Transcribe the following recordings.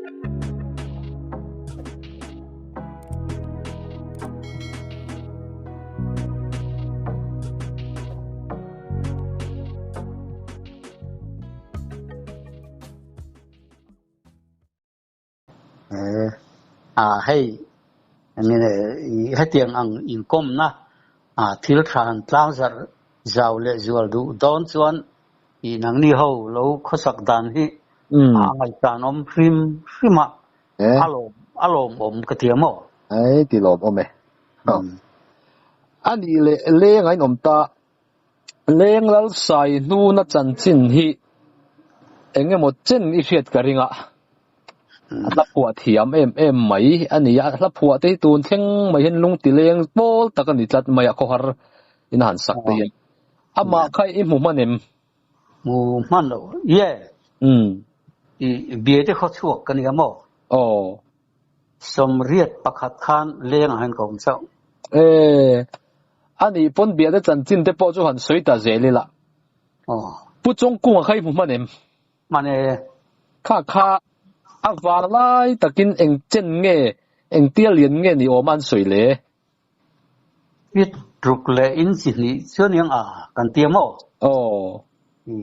A hei nge hetiang ang inkawmna thil tha han tlangzarh zau leh zual duh dawn chuan i nangni ho lo khawsak dan hi a ngaihsan awm hrim hrim a, a lawm a lawmawm ka ti a maw? Ei ti lawmawm e. A nih leh leng a inawm ta. Leng lal sai hnuna chanchin hi eng emaw chen i hriat ka ring a, a hla phuah thiam em em mai a ni a, hla phuah te hi tun thleng mai hian lung ti leng pawl tak a ni tlat mai a, khawhar in a han sak te hian. Amah kha i hmu hman em? Hmu hman lo, ye. I bia te khaw chhuak ka nia maw? Aw. 81 khan leng ah hian ka awm chauh. E, a nih pawn biahte chanchin te pawh chu han sawi ta zel ila. Aw. Pu Chawngkunga kha i hmu hman em? Hman e. Kha kha a vang lai takin eng chen nge, eng tia lian nge ni awm a an sawi le? Feet ruk leh inchi hnih chuan eng a kan ti a maw? Aw. I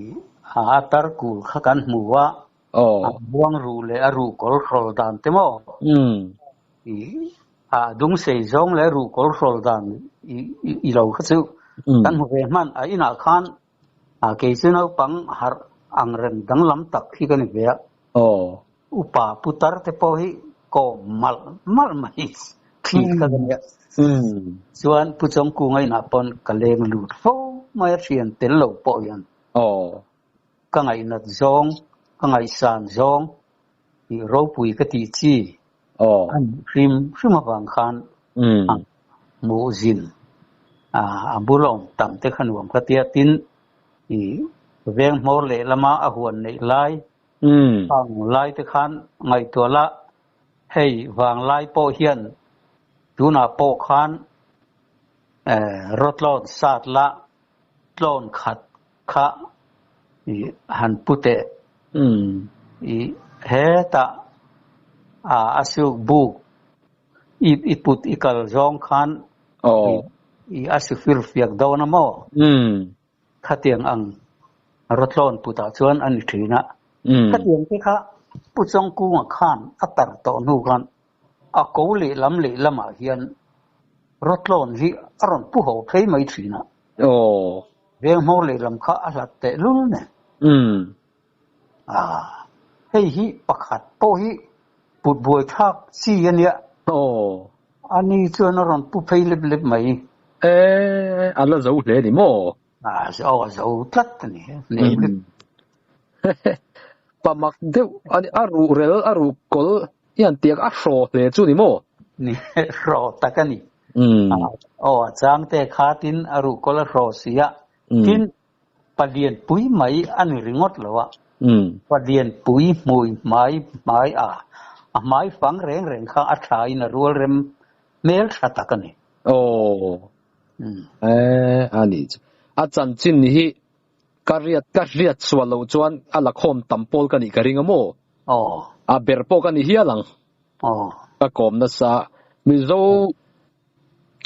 a tar kul kha kan hmu a, a buang ruh leh a ruh kawl hrawl dan te maw? I a dungsei zawng leh ruh kawl hrawl dan i lo kha chu kan hmu ve hman. A inah khan kei chu naupang harh ang reng danglam tak hi ka ni ve a. Upa putar te pawh hi kawm malh malh mai thli kha ka nia. Chuan Pu Chawngkunga inah pawn ka leng lut fo mai a, thian tel lo pawh hian. Ka ngaihnat zawng, ka ngaihsan zawng tih ropui ka tih chi a nih hrim hrim avang khan a hmuh zin a bul a awm tam te kha nuam ka tia. Tin, i veng hmawr lehlama a huan neih lai ang lai te khan ngaihtuah la, hei vanglai pawh hian tunah pawh khan rawtlawn sat la tlawn khat kha i han pu teh. I hetah a a suk buk i i put i kal zawng khan i a su fir fiak dawn a maw? Khatiang ang rawtlawn putah chuan a ni thin a. Khatiang te kha Pu Chawngkunga khan a tar tawh hnu khan a ko lehlam lehlamah hian rawtlawn hi a rawn pu haw phei mai thin a. Veng hmawr lehlam kha a hlat teh lul nen. Hei hi pakhat pawh hi put buai thlak chi a nia. Ani chuan a rawn pu phei lep lep mai. E, a la zo hle ni maw? Aw, a zo tlat a ni. Hnem hlep. Pa mak deuh a ni, a ruh rel, a ruh kawl i han tiak a hraw hle chu ni maw? Ni, hraw tak a ni. Aw, a changte khatin a ruh kawl a hraw si a, tin Palian pui mai a ni ringawt lo a, palian pui hmui hmai hmai a, a hmai fang reng reng kha a tha in a rual rem hmel tha tak a ni. Aw, e a nih chu. A chanchin hi ka riat ka hriat sual loh chuan a la khawm tam pawl ka nih ka ring a maw? Aw. A ber pawh ka ni hial ang. Aw. Ka kawm nasa Mizo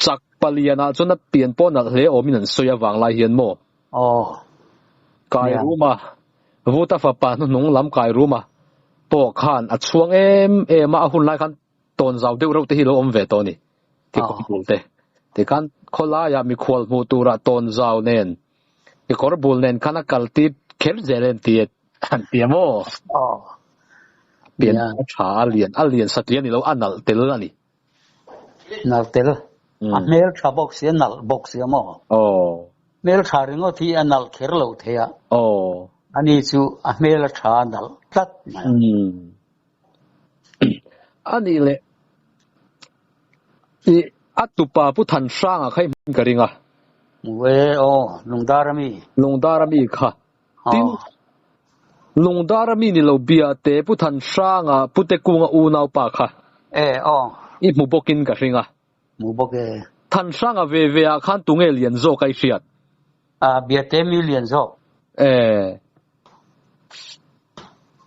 Chak palianah chuan a pian pawh nalh hle awmin an sawi avang lai hian maw? Aw. Kai Ruma, Vuta fapa hnuhnung lam Kai Ruma pawh khan a chhuang em em a, a hun lai khan tawn zau deuh reuh te hi lo awm ve tawh a ni, kekawr bul te. Tikhan khawlaiah mikhual hmuh turah tawn zau nen, kekawr bul nen khan a kal tir kher zel em ti an ti a maw? Aw. A pian a tha, a lian, a lian satliah a ni lo, a nalh tel a ni. Nalh tel. A hmel tha bawk si, a nalh bawk si a maw? Aw. Hmel tha ringawt hi a nalh kher lo thei a. Aw. Ani chu a hmel a tha a nalh tlat mai a. A nih leh i a tupa Pu Thanhranga kha i hmun ka ring a. Hmu e, aw, Lungdara mi. Lungdara mi kha. Tin, Lungdara mi ni lo bia te Pu Thanhranga Pu Tekunga unaupa kha. E, aw. I hmu bawkin ka hring a. Hmu bawk e. Thanhranga ve ve ah khan tunge lian zawk a i hriat? A, Biate mi lian zawk. E.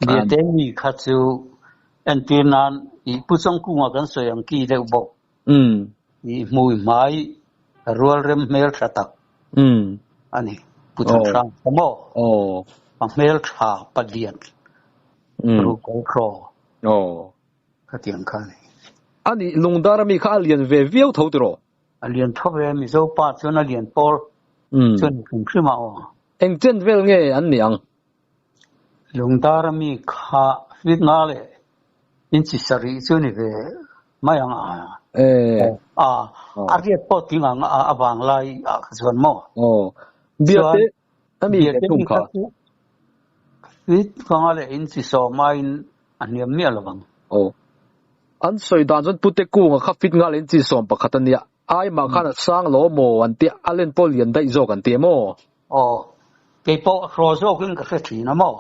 Biate mi kha chu. Entir nan i Pu Chawngkunga kan sawi ang ki deuh bawk. I hmui hmai rual rem hmel tha tak a ni. Pu Thanhrang kha maw? A hmel tha palian ruhkawl hraw khatiang kha a ni. A nih Lungdar ami kha a lian ve viau tho tiraw? A lian tho ve, Mizo pa chuan a lian pawl chuan i hrim hrim a aw. Eng chen vel nge an nih ang? Lungdar ami kha fit nga leh inchi sarih chu ni ve mai ang a. A, a riat pawh ting ang a vang lai ah kha chuan maw? Aw, Biate ami leh thung kha. Fit nga leh inchi sawm aiin a hniam miah lo ang. Aw, an sawi dan chuan Pute Kunga kha fit nga leh inchi 11 a nia. Ai mah khan a sang lo maw an tia, a len pawh lian daih zawk an ti em aw? Aw, kei pawh hraw zawkin ka hre thin a maw?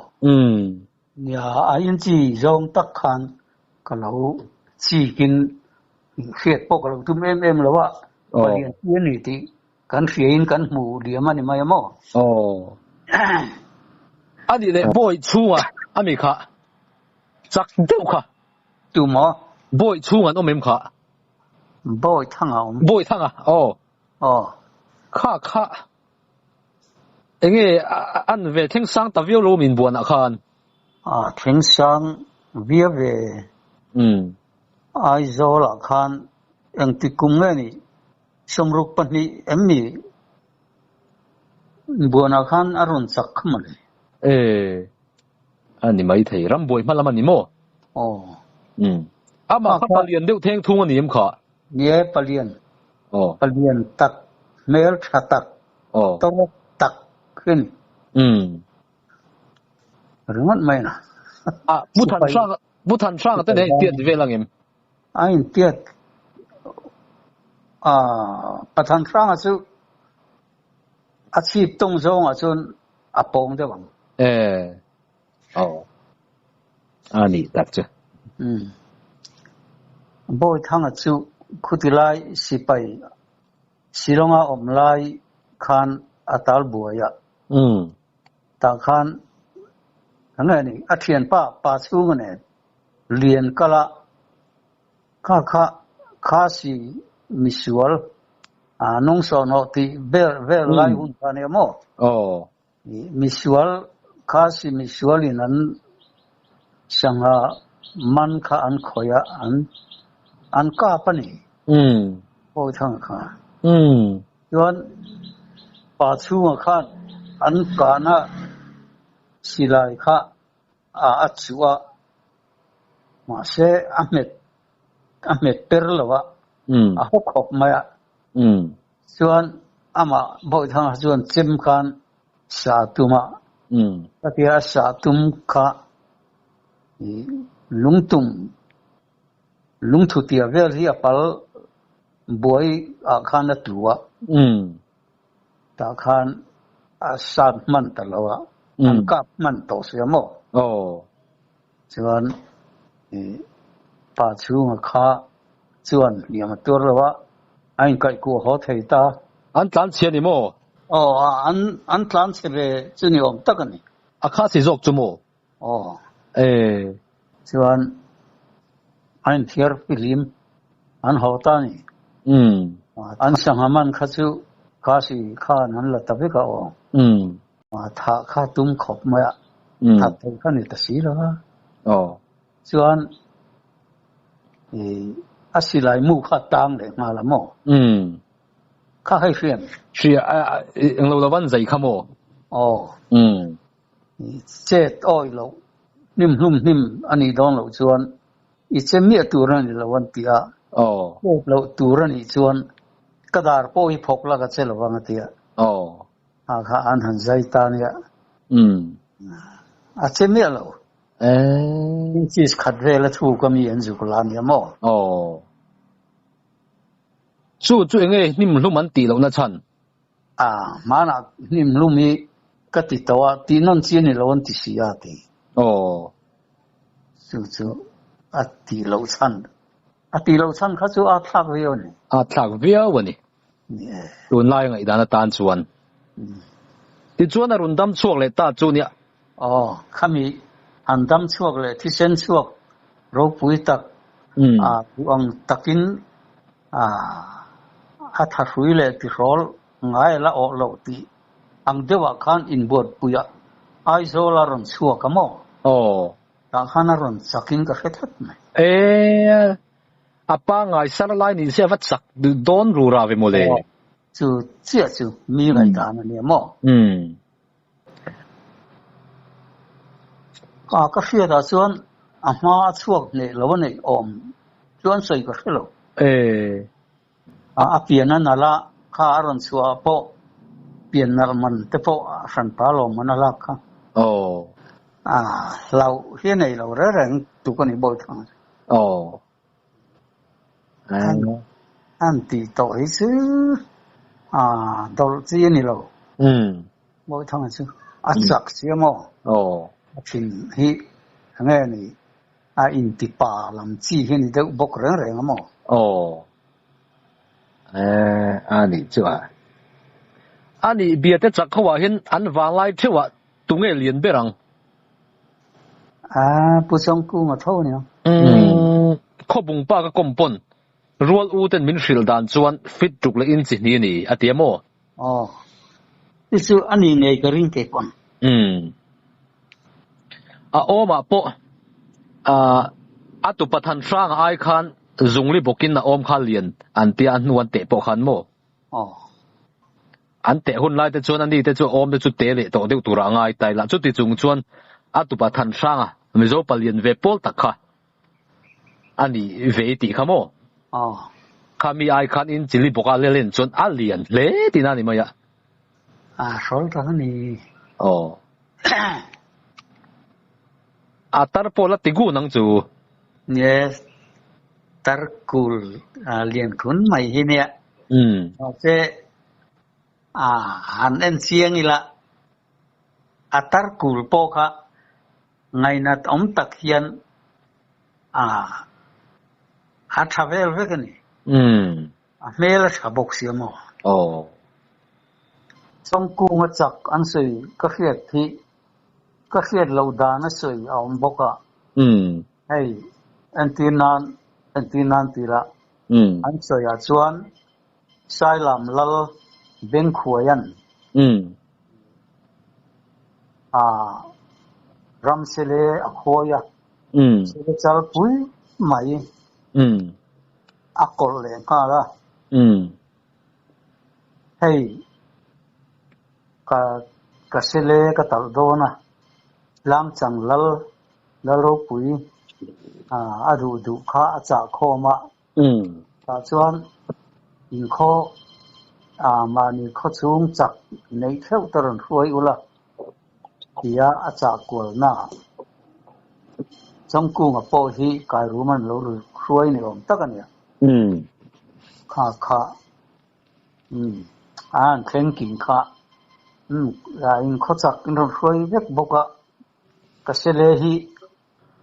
Nia, a inchi zawng tak khan ka lo chikin hriat pawh ka lo tum em em lo a, palian chi a ni tih kan hriain kan hmu liam a ni mai a maw? Aw. A nih leh bawi chhunga a mi kha chak deuh kha. Tu maw? Bawi chhung an awm em kha? Bawi thanga awm. Bawi thanga, aw. Aw. Kha kha. Enge an ve thleng sang ta viau lo min buanah khan? A thleng sang viau ve. Umm. Aizawlah khan engti kum nge nih? 62 em mi buanah khan a rawn chak kha mawle. E. A ni mai thei, ram buai hma lam a ni maw? Aw. Umm. Amah kha palian deuh theng thung a ni em kha? Ni e, palian. Aw. Palian tak, hmel tha tak, Aw. tawk tak hi a ni. Umm. Ringawt mai na. A, Pu Thanhranga, Pu Thanhranga te nen a intiat vel ang em? A intiat, a, Pa Thanhranga chu a chhip tawng zawngah chuan a pawng deuh ang. E, aw, a nih tak chu. Umm. Bawithanga chu khuti lai sipai Shillong-a awm lai khan a tal buai a. Umm. Tah khan ka nge ni, a thianpa pa chhunga nen lian kal a, kha kha Khasi misual a nung sawhnawh tih vel vel lai hun kha nia maw? Aw. Misual Khasi misual in an sangha man kha an khawih a, an an kap a ni. Umm. Pawi thang kha. Umm. Chuan pa chhunga khan an kahna silai kha a a chuh a, mahse a hmet a hmet per lo a, a haw khawp mai a. Chuan amah Bawihthanga chuan chem khan sa tum a, khatia a sa tum kha lungtum lungthu tia vel hi a pal buai ah khan a tlu a, tah khan a sat hman ta lo a, an kap hman tawh sia maw? Chuan pa chhunga kha chuan hliam a tuar lo a, a inkaihkuah haw thei ta. An tlan chhe a ni maw? Aw, an an tlan chhe ve chu ni awm tak a ni. A kha si zawk chu maw? Aw. E. Chuan a inthiar fihlim an haw ta a ni. Umm. An sangha man kha chu Khasi khan an la ta vek a aw. Umm. Thah kha tum khawp mai a, that thei kha ni ta si lo a. Aw. Chuan a silai mu kha tang leh nghal a maw? Umm. Kha hei hriam. Hria, englo lo van zai kha maw? Aw. Umm. Chet awi loh, hnim hlum hnim a nih dawn loh chuan i che miah tur a ni lo an ti a. Aw. Chet loh tur a nih chuan ka dar pawh hi phawk la ka che lo vang a ti a. Aw. A kha an han zai ta nia. Umm. A che miah lo. Eh. Inches khat vel a thu ka mi an zuk la nia maw? Aw. Chu chu enge hnim hlum an tih lohna chhan? A, hmanah hnim hlum hi ka ti tawh a, tih nawn chi a ni lo an ti si a ti. Aw. Chu chu a tih loh chhan. A tih loh chhan kha chu a thlak viau a ni. A thlak viau a ni. Ni e. Tunlai ngaihdan atan chuan. Tichuan a rawn dam chhuak leh ta chu nia. Aw, khami han dam chhuak leh thisen chhuak Ropui tak a duh ang takin a thahrui leh tihrawl ngai a la awh loh tih ang deuhah khan inbuatpuia Aizawl a rawn chhuak a maw? Aw. Tah khan a rawn chakin ka hre tlat mai. E, a pangngai sar lai ni se a va chak dawn rura ve mawle. Aw, chu chiah chu mi ngaihdan a nia maw? Umm. A ka hriatah chuan a hma a chhuak hneh lo a neih awm chuan sawi ka hre lo. E. A pian a nalh a, kha a rawn chhuah ah pawh pian nalh man te pawh a hran pa lawm man a lak kha. Aw. A hlauh hi a nei lo reng reng tuk a ni bawi thang. Aw. An tih tawh hi chu a dawlh chi a ni lo. Bawi thang chu a chak si a maw? Aw. A thin hi enge ni a inti pa lam chi hi a ni deuh bawk reng reng a maw? Aw. A nih chu a. A nih bia te chak ho ah hian an vanglai theuh ah tunge lian ber ang? A Pu Chawngkung a tho a nia. Umm Khawbung pa ka kawm pawn Rual u ten min hrilh dan chuan fit tuk leh in chi hni a ni a ti a maw? Aw i chu a ni ngei ka ring kei pawn. Umm a awmah pawh a tupa than hranga ai khan zungli bawkin a awm kha lian an tia a hnu an teh pawh khan maw? Aw. An teh hun lai te chuan a ni te chu a awm te chu te leh tawh deuh turah a ngai ta ila. Chuti chung chuan a tupa than hranga Mizo palian ve pawl tak kha a ni ve tih kha maw? Aw. Kha mi ai khan in chili bawk a lelen chuan a lian hle tihna a ni mai a. A hrawl tak a ni. Aw. A tar pawh la ti gu nang chu. Yes. Tar kul lian khun mai hi nia. Mahse a han en chiang ila a tar kul pawh kha ngainat awm tak hian a a tha vel vek a ni. A hmel a tha bawk si a maw? Aw. Chawngkunga chak an sawi ka hriat hi ka hriat loh dan a sawi a awm bawk a. Hei entir nan entir nan tih lah an sawi ah chuan Sailam Lal Bengkhuaian a Ramsele a khawi a, Sele chal pui mai a kawlh leh nghal a. Hei ka ka sele ka talh dawn a, Tlangchang Lal Lalropui a duh duh kha a chah khawm a. Tah chuan inkhaw mahni khaw chhung chak neih theuh te rawn hruai ula tia a chah kualna Chawngkunga pawh hi Kairum an lo hruai ni awm tak a nia. Kha kha a han thleng kim kha inkhaw chak in rawn hruai vek bawk a, ka sele hi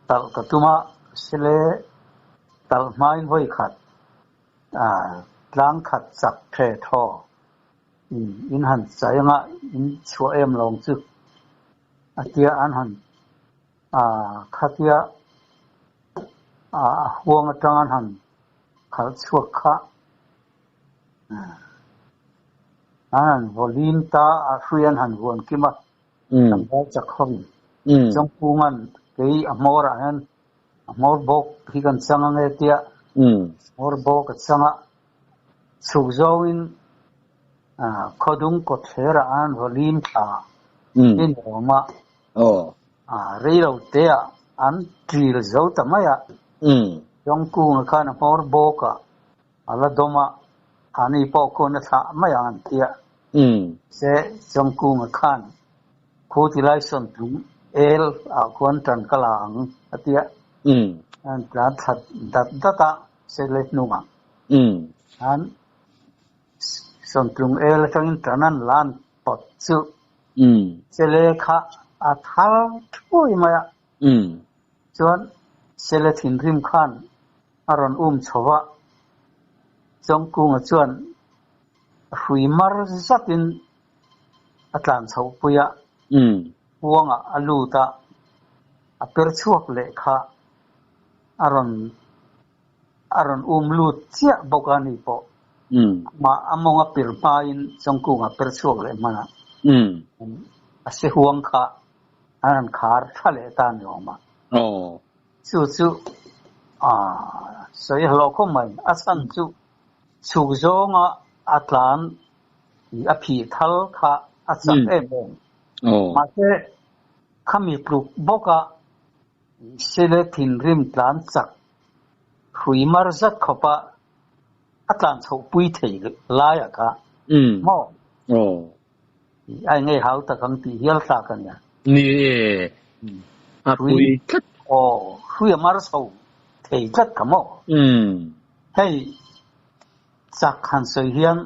Talh ka tum a, sile talh hmain vawi khat tlang khat chak the thaw in in han chai anga in chhuah em lawng chu a tia an han khatia a huang atang an han khalh chhuak kha an han vawlim ta a hrui an han vuan kim a. Tlangval chak hovin Chawngkunga'n kei a hmawrah hian a hmawr bawk hi kan chang ange tia hmawr bawk a chang a, chhuk zawngin khawdung kawtthlerah an vawlim thla hi ni awm a, rei lo teah an ṭil zo ta mai a, Chawngkunga khan a hmawr bawkah A la dawm a, ani pawh khawn a thlah mai ang an ti a. Se Chawngkunga khan khu ti lai sawn tlung el ah khuan tan ka la ang a ti a. An tlan thla dat dat a, se le hnungah khan sawn tlung el atangin tan an lan pawt chu se le kha a thal thuai mai a. Chuan se le thinrim khan a rawn um chho a, Chawngkunga chuan hrui mar zatin a tlan chhoh pui a, huangah a lut a, a per chhuak leh kha. A rawn a rawn um lut chiah bawk a ni pawh. Amah a mawng a pir hmain Chawngkunga per chhuak leh hman a. A se huang kha an han khar tha leh ta ni awm a. Chu chu sawi hlawh khawp mai. A chhan chu chhuk zawnga a tlan a phih thal kha a chak em em. Mahse khami tluk bawka Sele thinrim tlan chak hrui mar zat khawpa a tlan chhoh pui thei lai ah kha maw? A engei hau tak ang tih hial tlak a nia. Ni e, a pui tlat. Aw, hrui a mar chho thei tlat kha maw? Hei chak han sawi hian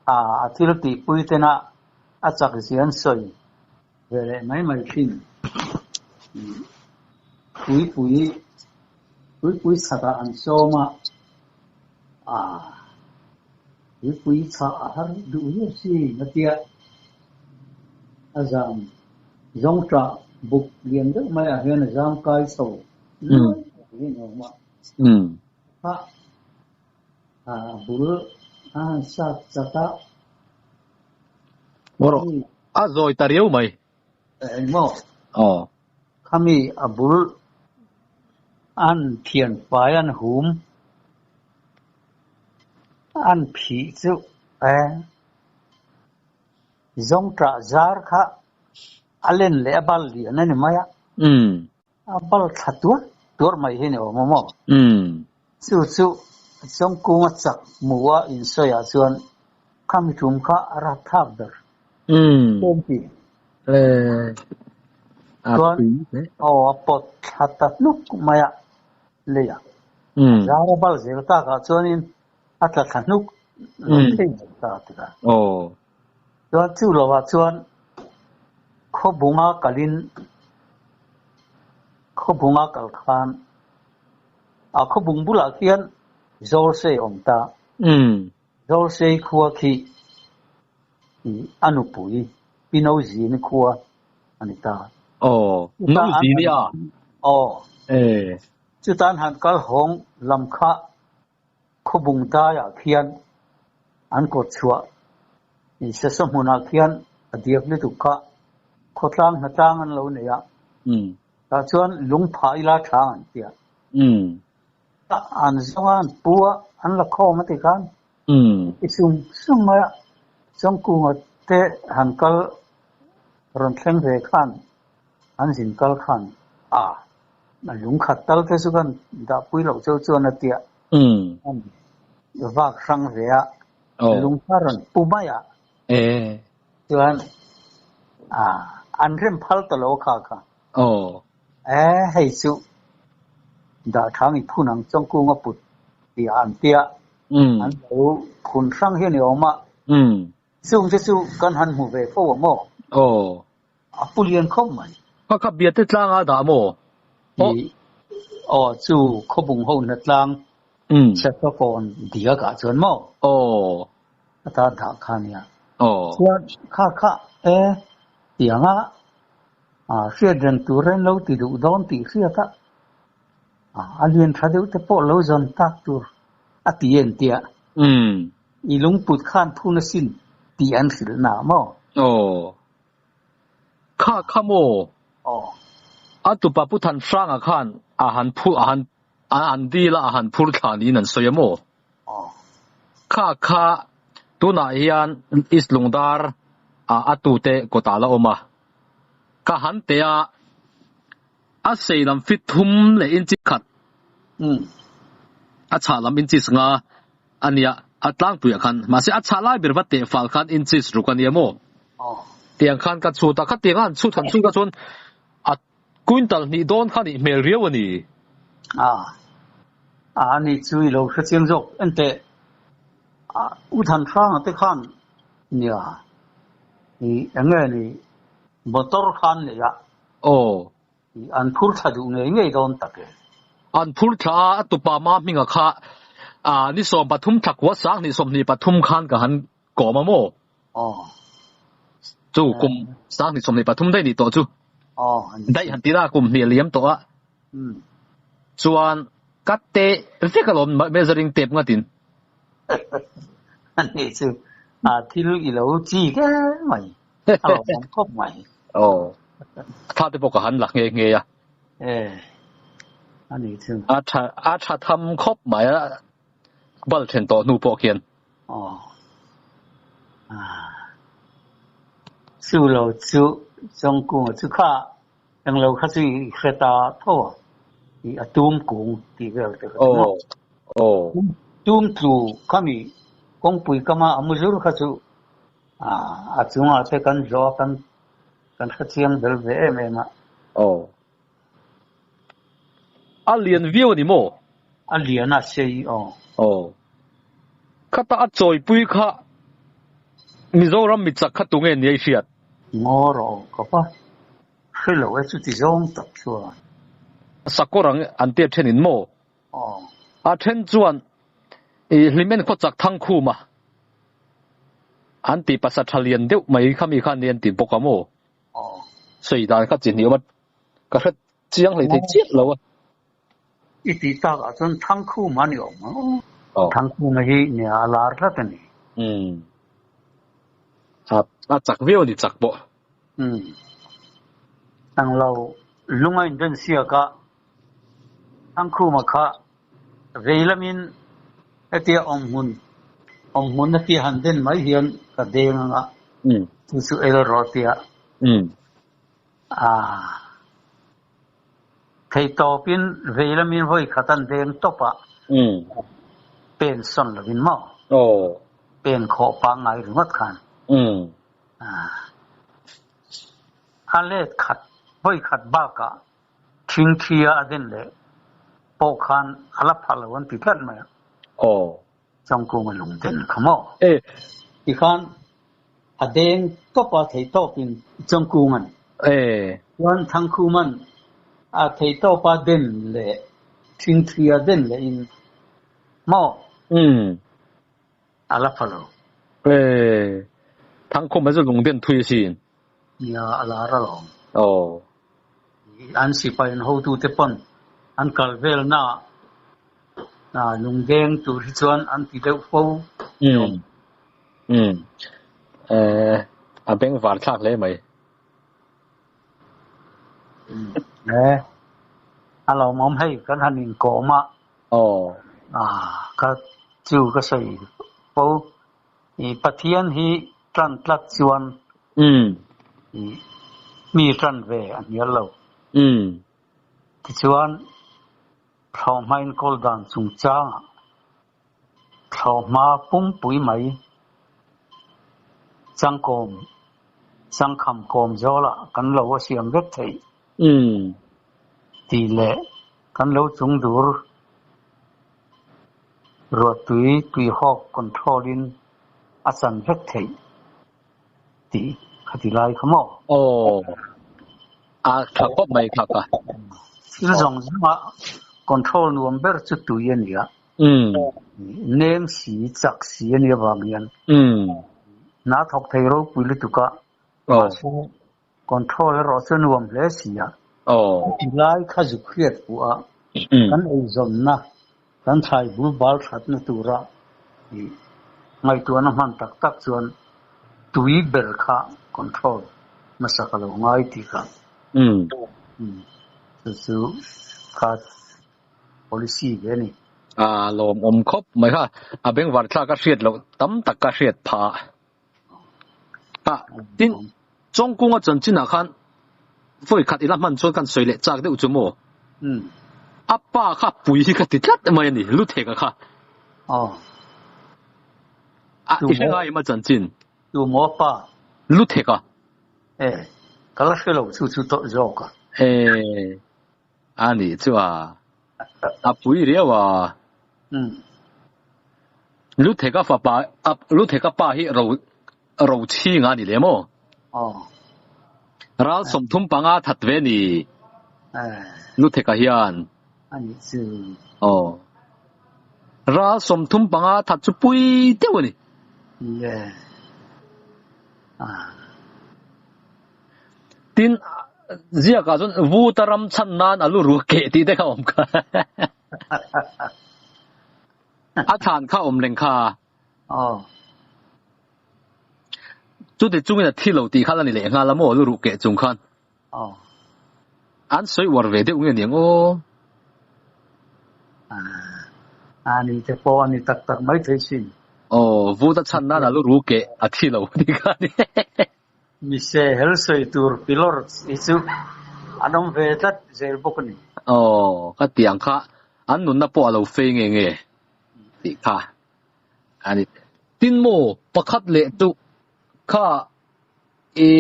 a thil tihpui tena a chak zia an sawi Ve leh mai mai thin. Puipui Puipui chhakah an sawm a, ah Puipui chhah a har duh viau si na tia a zam zawngṭah buk lian deuh maiah hian a zam kai chho luai hi a awm a. Kha a bul a han sat chat a. A zawi ta riau mai. Engmaw? Aw. Khami a bul an thian fai an hum an phih chu e zawngṭah zar kha a len leh a bal lian a ni mai a. A bal thla tuar tuar mai hi ni awm a maw? Chu chu Chawngkunga chak hmuh a insawiah chuan khami tum kha a rat thlak ber. Tlem ti. Chuan aw a pawt thla ta hnuk mai a lei a. A zar a bal zel takah chuanin a tla thla hnuk lo thei mai ta tika. Chuan chu lovah chuan khawbunga kalin khawbunga kal khan a khawbung bulah khian Zawlsei a awm ta. Zawlsei khua khi a nupui Pi Nozini khua a ni ta. Aw, Nozini a? Aw. Chutan han kal hawng lam kha Khawbung daiah khian an kawt chhuah insesaw hmunah khian a diak lutuk kha khawtlang hnatlang an lo nei a, tah chuan lung phah ila thang an ti a. An zawng a, an pu a, an la khawm a ti khan i sung sung mai a, Chawngkunga te han kal rawn thleng ve khan an zin kal khan a lung khat tal te chu kan dahpui loh cheu chuan a tia vak hrang ve a lung kha rawn pu mai a chuan an rem phal ta lo kha kha e hei chu dah thang i phun ang Chawngkung a put tih an tia an lo phun hrang hi a ni awm a chung te chu kan han hmu ve fo ang maw? Aw. A pu lian khawp mai. Kha kha biate tlanga dah maw? Aw. Aw chu khawbung ho hna tlang Chhekawkawn diak ah chuan maw? Aw. A ta dah kha nia. Aw. Chuan kha kha e tianga a hriat reng tur en lo ti duh dawn tih hriat a a lian tha deuh te pawh lo zawn tak tur a ti en tia. I lungput khan phun asin tih an hrilh na maw? Aw. Kha kha maw? Aw. A tupa Pu Thanhranga khan a han phur a han a han dil a a han phur thla niin an sawi a maw? Aw. Kha kha tunah hian East Lungdar ah a tute kawtah la awm a. Ka han teh a, a sei lam fit thum leh inchi khat a chhah lam inchi sanga A nia, a tlangpuiah khan. Mahse, a chhah lai ber va teh fal khan inches ruk a nia maw? Tiang khan ka chhut a, khatiang a han chhut han chhut kha chuan a quintal hnih dawn kha nih hmel riau a ni. A, a ni chu i lo hre chiang zawk. Enteh, U Thanhranga te khan nia, i eng nge ni motor khan nei a. Aw. An phur thla duh ngei ngei dawn tak e. An phur thla a, a tupa ma hminga kha ni 13 thla kua 2023 khan ka han kawm a maw? Aw. Chu kum 2023 daih nih tawh chu. Aw. Daih han ti la kum hnih a liam tawh a. Chuan. Ka teh vek alawm measuring tape ngatin. Ani chu a thil i lo chi ke mai a lo awm khawp mai. Aw. Thla te pawh ka han la nghe nghe a. E. Ani chu. A tha a tha tham khawp mai a bal then tawh hnu pawh khian. Aw. Chu lo chu Chawngkunga chu kha Englo kha chu i hre ta tho a, i a tum kung tih vel te kha chu maw? Aw. Tum tlu khami kawngpui kama a mu zur kha chu a chungah te kan zawh a, kan kan hre chiang bel ve em em a. Aw. A lian viau a ni maw? A lian a sei aw. Aw. Khata a chawipui kha Mizoram mi chak kha tunge nia i hriat? Ngaw rawh ka pa. Hre lo e chuti zawng tak chuan. Sakawr ang an tia then in maw? Aw. A then chuan i hlimen khaw chak thang khum a. An ti pasa tha lian deuh mai kha mi kha nia an ti bawk a maw? Aw. Sawi dan kha chi hnih awm a ka hre chiang hlei thei chiah lo a. I tih tak ah chuan Thangkhuma a ni awm ang. Thangkhuma hi nia a lar tlat a ni. Umm. A chak viau a ni chak pawh. Umm. Ang lo lung a inren siak a, Thangkhuma kha vei lamin hetia awm hmun awm hmun a tia han den mai hian ka deng ang a, chu chu el rawh tia. Umm. Aaa. Thei tawpin vei lamin vawi khat an deng tawp a, pen sawn lovin maw? Pen khawh pangngai ringawt khan. A let khat vawi khat bakah thingthia a den leh pawh khan a la pha lo an ti tlat mai a. Chawngkunga lung den kha maw? Tikhan a deng tawp a thei tawpin Chawngkunga'n chuan Thangkhuma'n a thei tawp a den leh thingthi a den leh in maw? A la pha lo. Thangkhuma chu lung den thui asin. Nia, a lar alawm. An sipai an hotute pawn an kal velnaah lungdeng tur hi chuan an ti deuh fo. Umm. Umm. A beng var thlak hle mai. E, a lawmawm hei kan han inkawm a. Aw. Ka chu ka sawi fo. I Pathian hi tan tlat chuan mi tan ve a hnial lo. Tichuan, thlawhhma inkawl dan chungchangah thlawhhma pumpui mai changkawm changkham kawm zawlah kan lo a siam vek theih tih leh kan lo chung dur Ruahtui tuihawk control in a chan vek theih tih kha ti lai kha maw? Aw, a tha khawp mai kha ka. Thil zawng zawng a control nuam ber chu tui a ni a. Nem si, chak si a nih avang hian hna thawk thei ropui lutuk a, mahse Control erawh chu nuam hle si a. Ti lai kha zuk hriat fuh a, kan eizawnna, kan thlai bul bal thatna tura i ngaihtuahna hman tak tak chuan tui ber kha control hmasa ka lo ngai tih kha. Chu chu kha policy ve a ni. A lawmawm khawp mai kha, a bengvar thlak a hriat loh tam tak ka hriat phah. A, tin, Chawngkunga chanchinah khan vawi khat ila hman chuan kan sawi leh chak deuh chu maw? A pa kha pui hi ka ti tlat mai a ni, Lutheka kha. Aw. A, i hre ngai em a chanchin? Tu maw pa? Lutheka. E, ka la hre lo chu chu tawh zawk a. E, a nih chu a. A pui riau a. Lutheka fapa, Lutheka pa hi ro ro chhinga a ni lem aw. Ral 35 that ve a ni Lutheka hian. Aw. Ral 35 that chu pui deuh a ni. Tin, ziakah chuan Vuta ram chhan nan a lu ru keh tih te kha awm kha. A thlan kha awm reng kha. Aw. Chuti chungin a thi lo tih kha la ni leh nghal a maw lu ruh keh chung khan. Aw. An sawi uar ve deuh nge niang aw. A ni te pawh a ni tak tak mai thei sin. Aw, vut a chhan nan a lu ruh keh a thi lo tih kha a ni. Mise hel sawi tur pilawr hi chu an awm ve tlat zel bawk a ni. Aw, ka ti ang kha an nunna pawh a lo fei nge nge tih kha a ni. Tin maw pakhat leh chu kha i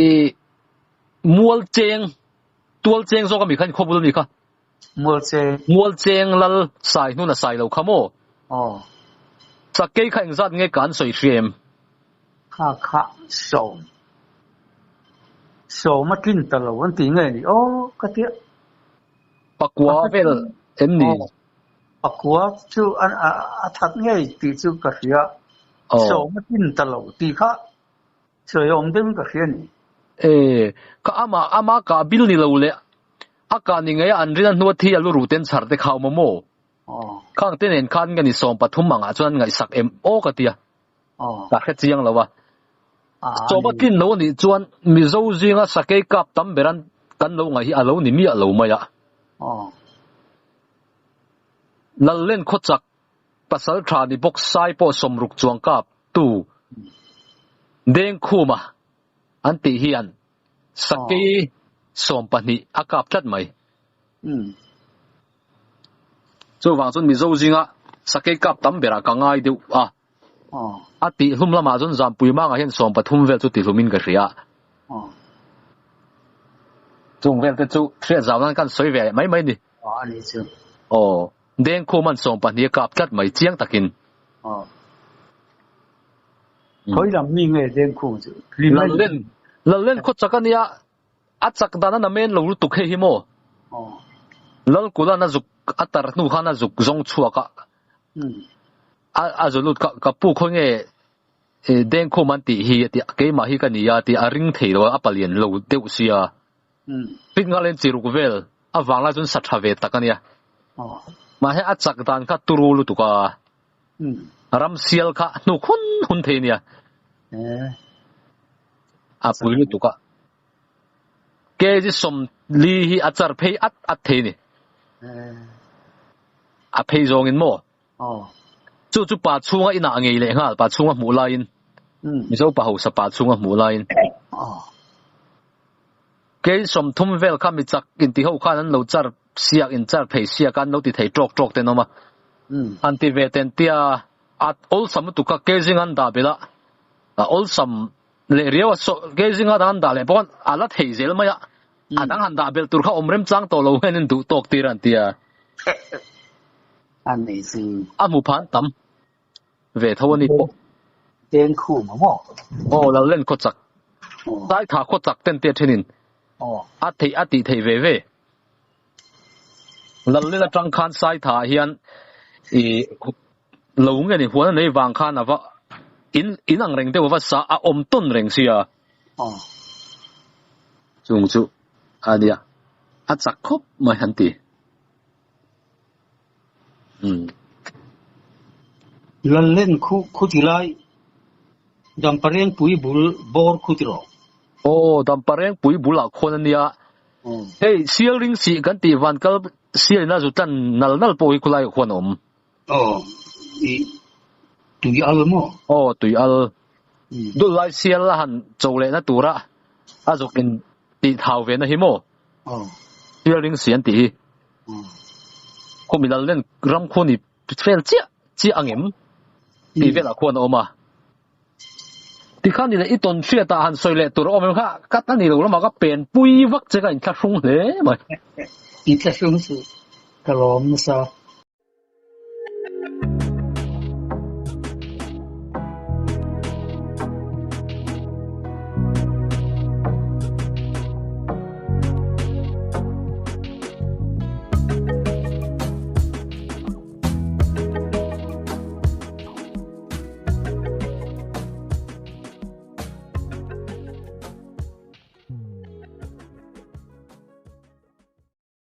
mual cheng, tual cheng zawk a mi kha in khawbul a mi kha? Mual cheng. Mual cheng lal sai hnun a sai lo kha maw? Aw. Sakei kha engzat nge ka an sawi hria em? Kha kha sawm. Sawm a tlin ta lo an tih nge ni aw ka tia. Pakua vel em ni? Aw. Pakua chu a that ngei tih chu ka hria. Sawm a tlin ta lo tih kha sawi awm deuhin ka hria ni. E, ka ama ama kah bil ni lo le a kah ni ngei a an rin a hnua thi a lu ruh ten chhar te kha awm a maw? Khang te nen khan nge ni 13 angah chuan an ngaihsak em aw ka tia. Ka hre chiang lo a. Sawm a tlin lo a nih chuan Mizo zinga sakei kap tam ber an kan lo ngaih hi a lo ni miah lo mai a. Lallen khawchak pasal tha ni bawk sai pawh 60 chuang kap tu Dengkhuma an tih hian sakei 12 a kap tlat mai. Chuvang chuan Mizo zinga sakei kap tam berah ka ngai deuh a. A tihhlum lamah chuan Zampui mangah hian 13 vel chu tihhlumin ka hria. Chung vel te chu hriat zau nan kan sawi ve mai mai ni. Aw, Dengkhum an 12 a kap tlat mai chiang takin. Khawi lam mi nge Dengkhum chu? Lallen, Lallen khaw chak a nia. A chak dan a namen lo lutuk hei hi maw? Lalkula'n a zuk a tar hnu khan a zuk zawng chhuak a, a zu lut kha ka pu khawi nge Dengkhum an tih hi a ti a, keimah hi ka ni a ti a ring thei lo a, a palian lo deuh sia. Fit nghal in chiruk vel a vang lai chuan sa tha ve tak a nia. Mahse a chak dan kha turu lutuk a, ram sial kha hnuk hun hun thei a nia. A pui lutuk a. Kg 40 hi a char phei at at thei a ni. A phei zawngin maw? Chu chu pa chhunga inah ngei leh nghal, pa chhunga hmuh laiin. Mizo pa hausa pa chhunga hmuh laiin. Kg 30 vel kha mi chak inti ho khan an lo char siak, in char phei siak a, an lo ti thei tawk tawk ten awm a. An ti ve ten tia a awlsam lutuk kha kg an dah belh a, a awlsam leh riau a saw ke zinga dang an dah leh pawh a la thei zel mai a a dang han dah belh tur kha awm rem chang tawh lo hian in duh tawk tir an ti a a nei chu a hmu phan tam ve tho a ni pawh deng khum a maw aw lo len khaw chak sai tha khaw chak ten te thenin a theih a tih theih ve ve Lallen atang khan sai tha hian i lo nge ni huan a nei vang khan a va in in ang reng deuh a va sa a awm tawn reng sia. Chung chu a nia a chak khawp mai han ti. Umm. Lallen khu khu ti lai Dampareng pui bul bawr khu ti rawh. Aw Dampareng pui bul ah khuan a nia. Hei sial ring sih kan tih van kal sial in a zu tlan nal nal pawh hi khulai ah khuan a awm. Aw i tui al maw? Aw tui al. Dul lai sial a han cho leh na tura a zuk in tih thau ve na hi maw? Aw. Sial ring sih an tih hi. Khumi lal nen ram khu ni fel chiah chiah ang em? Tih velah khuan a awm a. Tikhan ni leh i tawn hriatah han sawi leh tur a awm em kha ka ta ni lo lamah ka pen pui vak che ka inthlahrung hle mai. Inthlahrung chu ka lawm nasa.